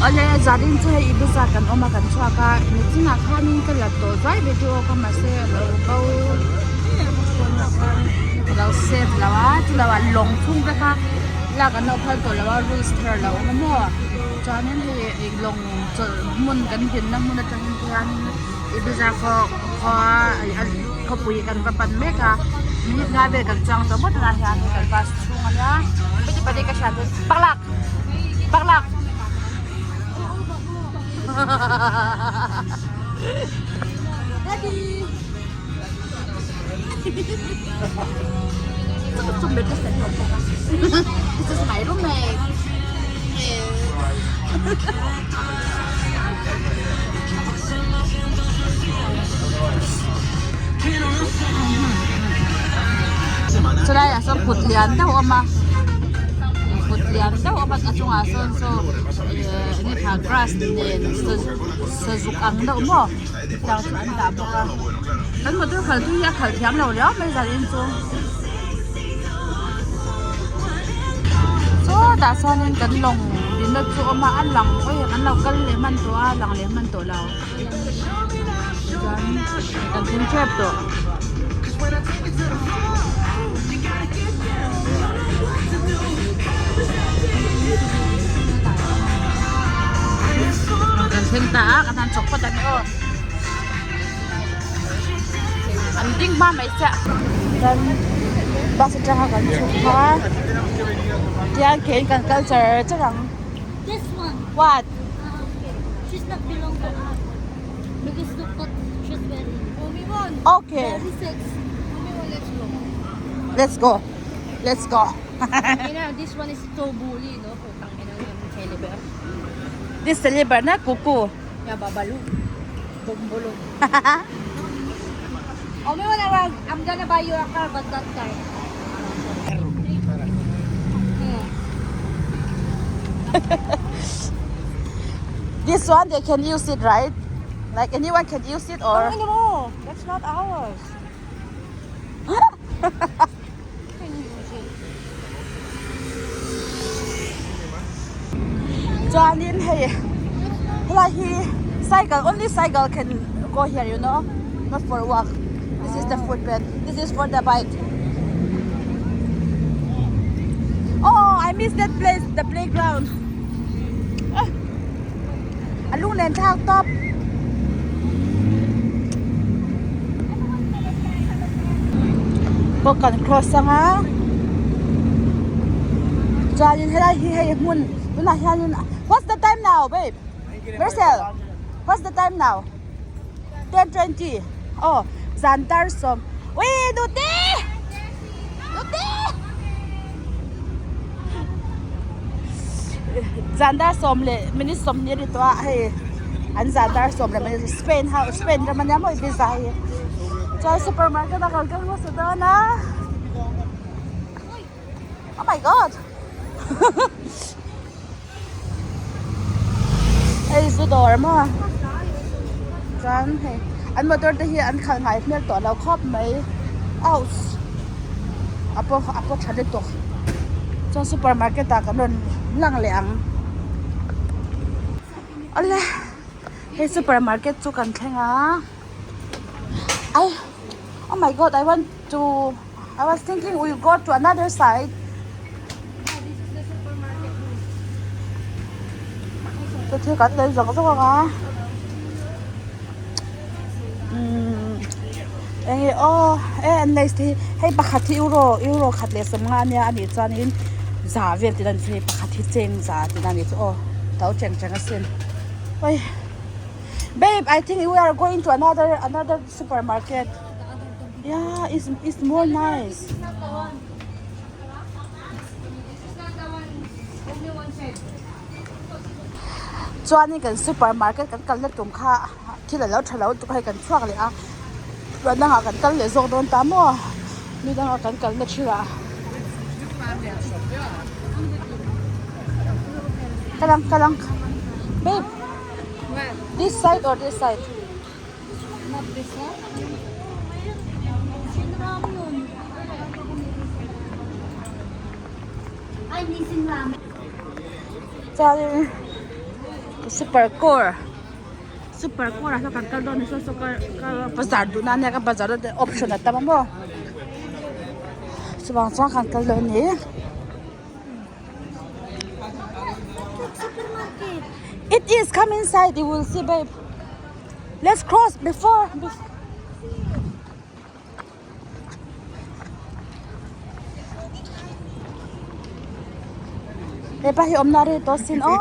Awle zanin chu hei Ibiza kan awm a kan chhuak a nichinah khanin ka la tawh zai video kha mahse a lo bo a lo save lo a chulo ah lawng chhung te kha lak an lo phal tawh lo a rules thar a lo awm a maw chuanin hei lawng chawlh hmun kan dinna hmun atangin khianin Ibiza khaw khua khawpui kan va pan mek a minute nga vel kan chuang tawh ngawt tunah hian kan bus chhung a nia heti pahnih ka hriat chuan paklak paklak daddy this is my roommate Chulai ah sawn kut lian deuh a awm a kut lian deuh a awm a a chungah sawn saw ehh enge kha grass nen sazuk ang deuh maw tiang chu an dah bawk a kan motor khalh tu hi a khalh thiam lo riau mai zanin chu sawtah sawnin kan lawng dinna chu a awm a a lang awi an lo kal leh hman tawh a lang leh hman tawh lo chuan kan thleng tep tawh. Kan thleng ta a kan han chawk phawt ang e aw. An ding hma mai chiah. Chuan bus atanga kan chhuk kha tiang kein kan kal char char ang. This one. What? She's not belong to us. Because look what she's wearing. Okay. Very sexy. Let's go. Let's go. Ina, this one is so bully, no? Putang ina ng celeber. This celeber na kuku. Ya, babalu. Bumbulong. Oh, may wala wag. I'm gonna buy you a car, but that car. This one they can use it, right? Like anyone can use it or Ano mo? That's not ours. Can you use it? Chuanin hei helai hi cycle only cycle can go here you know not for walk this is the footpath this is for the bike oh I miss that place the playground a lunglen thlak tawp. Kawng kan cross ang a chuanin helai hi hei hmun tunah hianin what's the time now babe Marcel what's the time now 10:20 aw zan tar sawm ui nute nute zan dar sawm leh minute sawmhnih a ni tawh a hei an zan dar sawm leh minute Spain ho Spain ram ania maw Ibiza hi chuan supermarket a kal ka hmasa dawn a oh my god hei zu dawr maw chuan hei an motor te hi an khalh ngai hmel tawh lo khawp mai ouch a pawh a pawh tha lutuk chuan supermarket ah kan rawn lang leh ang awle hei supermarket chu kan thleng a ai oh my god I want to I was thinking we go to another side. Chu thil kan lei zawk zawk ang a. Umm eng nge aw e an lei te hi hei pakhat hi euro euro khat leh sawmnga ania anih chuanin za vel tih na ni chu hei pakhat hi cheng za tih na ni chu aw to cheng cheng asin oi babe I think we are going to another another supermarket. Yeah, it's, it's more nice. This is not the one. This is not the one. Only one side. Chuanin kan supermarket kan kalna tum kha thil a lo tha lo lutuk a hei kan chhuak leh a chuan dangah kan kal leh zawk dawn ta maw mi dangah kan kalna thilah kalang kalang babe this side or this side. Chuanin Super core super core ah hian kan kal dawn a ni saw saw bazar duh nan ania ka bazar dawn te option a tam a maw chuvang chuan kan kal dawn a ni. It is come inside you will see babe let's cross before Hepa hi awmna rei tawh sin aw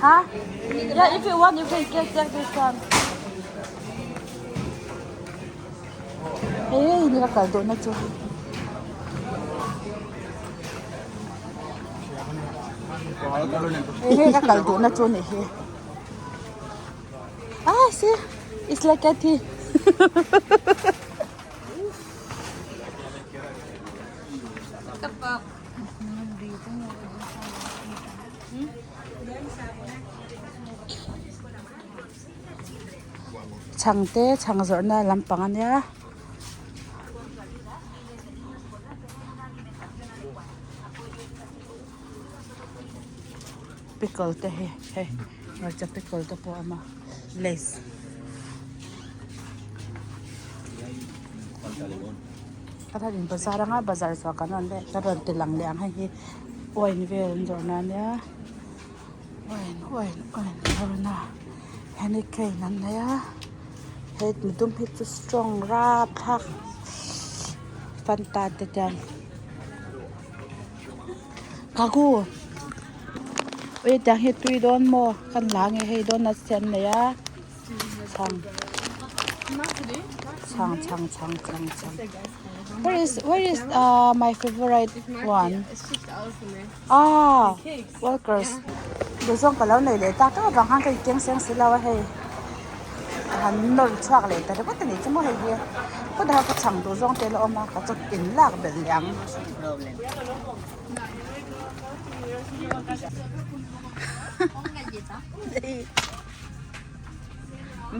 Ha Yeah if you want you can get take this one Hei hei ni ka kal duhna chu Hei hei ka kal duhna chu ni hi Ah see it's like a tea Chhang te chhang zawrhna lampang a nia. Pickle te hi hei hmarcha pickle te pawh a awm a lays Pathian in bazar anga bazar chhuah kan rawn leh ka rawn ti lang leh ang hei hi wine vel an zawrhna ania wine wine wine zawrhna heineken an nei a he midum hi chu strong rapthlak fanta te chuan. Kaku ui tiang hi tui dawn maw kan la nge hei donuts te an nei a chhang chhang chhang chhang chhang chhang where is where is ah my favourite one ah walkers duhzawng ka lo nei leh tak tak avang khan ka in keng seng si lo a hei ka han nawr chhuak leh ta ringawt a nih chu maw hei hi kawt ah ka chhang duh zawng te la awm a ka chu in lak belh leh ang.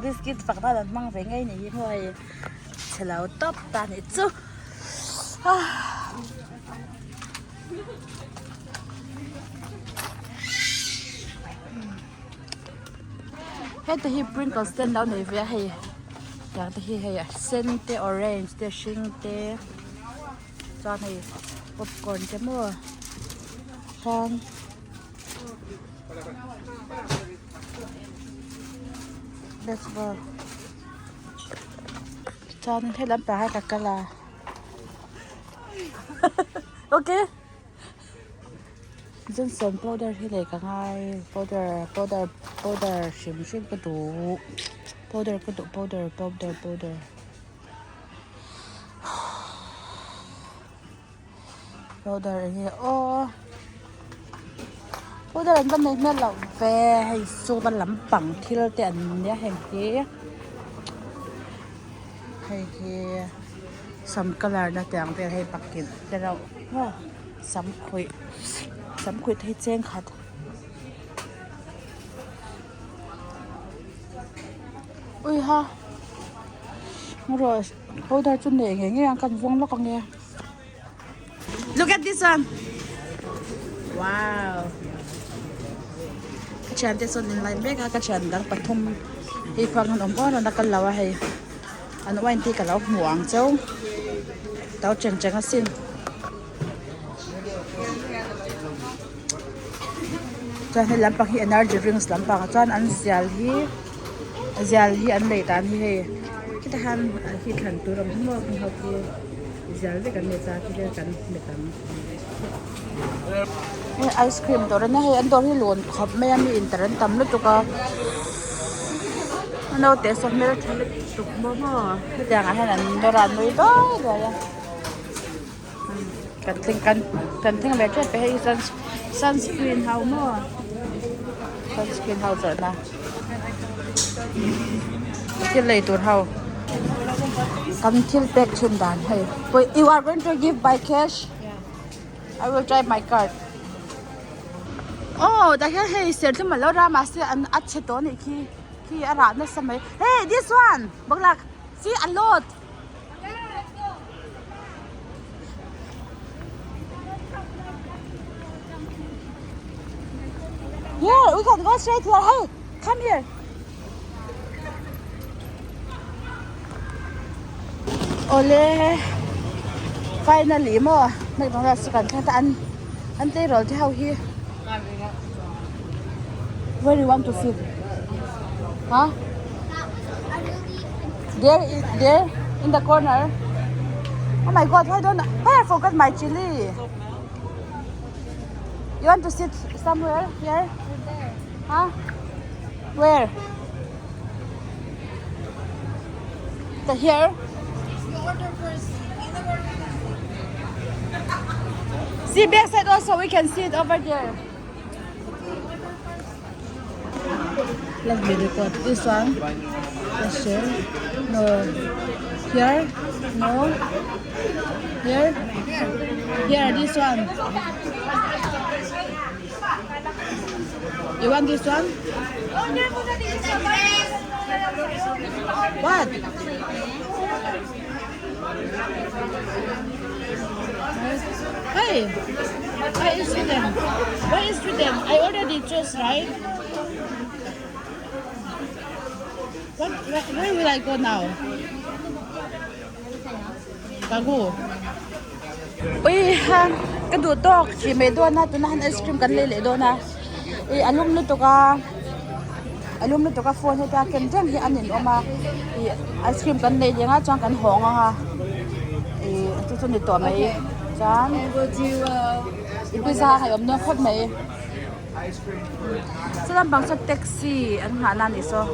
Biscuit fak dan an hmang ve ngei ni hi maw hei chhe lo tawp ta nih chu ah. Heta hi pringles te an lo nei ve a hei tiang te hi hei a sen te orange te hring te chuan hei popcorn te maw chuan let's go chuan helam pangah hian ka kal a okay. Johnson powder hi lei ka ngai powder powder powder hrim hrim ka duh powder ka duh powder powder powder powder eng nge aw powder an va nei hmel loh ve hei sum a lampang thil te an nia heng hi hei hi sam colour na tiang vel hei bakilh te reuh maw. Sam khuih sam khuih te hi cheng khat ui ha rawh powder chu nei ngei ngei ang kan vawng lawk ang e look at this one wow ka thian te sawn in lai mek a ka thian dang pathum hei pang an awm awn a kal lo a hei an wine te ka lo hmu ang cheu to cheng cheng asin. Chuan hei lampang hi energy drinks lampang ah chuan an zial hi zial hi an lei dan hi hei khitah hian khi thlan tur a awm maw heng ho khi zial vek an nei ta khi vel kan hmet ang hei ice cream dawr ania hei an dawr hi lawn khawp mai a mi inter an tam lutuk a a naute saw hmeltha lutuk maw maw hetiang ah hian an dawr a an nui duai duai a. Kan thleng kan kan thleng ve tep e hei sun sunscreen ho maw sunscreen ho zawrhna thil lei tur ho kan thil pek thin dan hei you are going to give by cash I will try my card oh tah hian hei serthlum alo ram a mahse an a chhe tawh anih khi khi a rah nasa mai hey this one baklah see a lot. We can go straight here. Hey, come here. Awle finally maw McDonald's chu kan thleng ta an an tleirawl te ho hi where you want to sit huh there there in the corner oh my god why don't why I forgot my chili you want to sit somewhere here huh Where? The here? You order first. You know where we can sit. See back side also we can see it over there. Let me record this one. Question. No. Here? No. Here? Here, this one. You want this one? What? Hey, where is written? Where is written? I already chose, right? What? Where, where will I go now? Bago. Ui ha ka duh tawk thi mai dawn a tuna han ice cream kan lei leh dawn a ih a lum lutuk a a lum lutuk a phone heta ken reng hi a nin awm a ih ice cream kan lei leh nga chuan kan hawng ang a ih chu chu ni tawh mai chuan ih pizza hei awm dawn khawp mai chu lampang saw taxi an nghah na a nih saw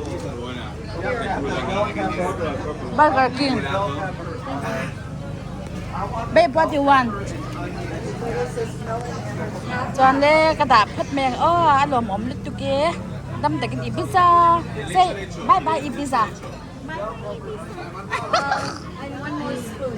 burger king. Babe what you want? Chuan le ka dah phawt mai ang aw a lawmawm lutuk e dam takin Ibiza say bye bye Ibiza.